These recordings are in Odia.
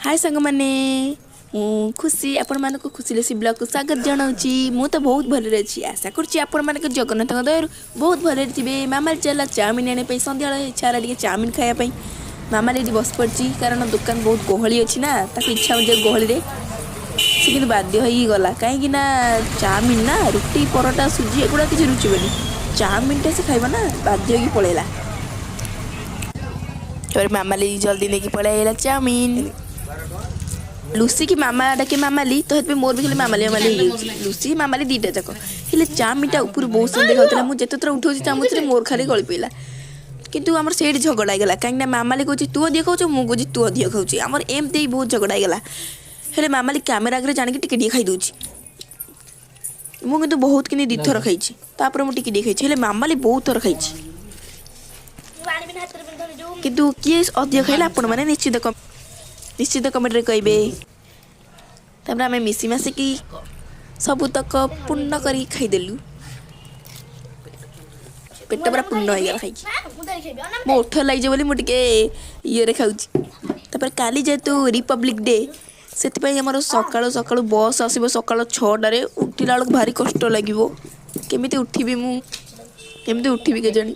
ହାଏ ସାଙ୍ଗମାନେ, ମୁଁ ଖୁସି, ଆପଣମାନଙ୍କୁ ଖୁସି ଲୁସି ବ୍ଲଗ୍କୁ ସ୍ୱାଗତ ଜଣାଉଛି। ମୁଁ ତ ବହୁତ ଭଲରେ ଅଛି। ଆଶା କରୁଛି ଆପଣମାନଙ୍କ ଜଗନ୍ନାଥଙ୍କ ଦୟାରୁ ବହୁତ ଭଲରେ ଥିବେ। ମାମାଲି ଚାଲିଲା ଚାଉମିନ ଆଣିବା ପାଇଁ। ସନ୍ଧ୍ୟାବେଳେ ଇଚ୍ଛା ହେଲା ଟିକେ ଚାଉମିନ ଖାଇବା ପାଇଁ। ମାମାଲି ଏଠି ବସି ପଡ଼ିଛି, କାରଣ ଦୋକାନ ବହୁତ ଗହଳି ଅଛି ନା, ତାକୁ ଇଚ୍ଛା ହେଉଛି ଗହଳିରେ। ସେ କିନ୍ତୁ ବାଧ୍ୟ ହେଇକି ଗଲା, କାହିଁକି ନା ଚାଉମିନ ନା, ରୁଟି, ପରଟା, ସୁଜି ଏଗୁଡ଼ା କିଛି ରୁଚିବନି, ଚାଉମିନଟା ସେ ଖାଇବ ନା, ବାଧ୍ୟ ହେଇକି ପଳେଇଲା। ତାପରେ ମାମାଲି ଜଲ୍ଦି ନେଇକି ପଳେଇ ଆଇଲା ଚାଉମିନ। ଲୁସି କି ମାମା ଡାକେ ମାମାଲି, ତ ସେଥିପାଇଁ ମୋର ବି ଖାଲି ମାମାଲି ମାମାଲି ହେଇଯାଉଛି। ଲୁସି, ମାମାଲି ଦୁଇଟା ଯାକ। ହେଲେ ଚାଉମିନଟା ଉପରୁ ବହୁତ ସୁନ୍ଦର ଦେଖାଉଥିଲା। ମୁଁ ଯେତେ ଥର ଉଠଉଛି ଚାମଚରେ, ମୋର ଖାଲି ଗଳି ପଇଲା। କିନ୍ତୁ ଆମର ସେଇଠି ଝଗଡ଼ା ହେଇଗଲା, କାହିଁକିନା ମାମାଲି କହୁଛି ତୁ ଅଧିକ ଖାଉଛୁ, ମୁଁ କହୁଛି ତୁ ଅଧିକ ଖାଉଛି। ଆମର ଏମିତି ହେଇ ବହୁତ ଝଗଡ଼ା ହେଇଗଲା। ହେଲେ ମାମାଲି କ୍ୟାମେରା ଆଗରେ ଜାଣିକି ଟିକେ ଟିକେ ଖାଇଦେଉଛି। ମୁଁ କିନ୍ତୁ ବହୁତ କିନି ଦୁଇଥର ଖାଇଛି, ତାପରେ ମୁଁ ଟିକେ ଟିକେ ଖାଇଛି। ହେଲେ ମାମାଲି ବହୁତ ଥର ଖାଇଛି। କିନ୍ତୁ କିଏ ଅଧିକ ଖାଇଲା, ଆପଣମାନେ ନିଶ୍ଚିତ କମେଣ୍ଟରେ କହିବେ। ତାପରେ ଆମେ ମିଶି ମାସିକି ସବୁତକ ପୂର୍ଣ୍ଣ କରିକି ଖାଇଦେଲୁ। ପେଟ ପୁରା ପୂର୍ଣ୍ଣ ହେଇଗଲା ଖାଇକି। ମୋ ଓଠ ଲାଗିଯିବ ବୋଲି ମୁଁ ଟିକେ ଇଏରେ ଖାଉଛି। ତାପରେ କାଲି ଯେହେତୁ ରିପବ୍ଲିକ୍ ଡେ, ସେଥିପାଇଁ ଆମର ସକାଳୁ ସକାଳୁ ବସ୍ ଆସିବ ସକାଳ 6ଟାରେ। ଉଠିଲା ବେଳକୁ ଭାରି କଷ୍ଟ ଲାଗିବ। କେମିତି ଉଠିବି ମୁଁ, କେମିତି ଉଠିବି କେଜାଣି?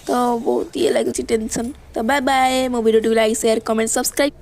ତ ବହୁତ ଇଏ ଲାଗୁଛି, ଟେନସନ୍। ତ ବାଏ ବାଏ। ମୋ ଭିଡ଼ିଓଟିକୁ ଲାଇକ୍, ସେୟାର, କମେଣ୍ଟ, ସବସ୍କ୍ରାଇବ୍।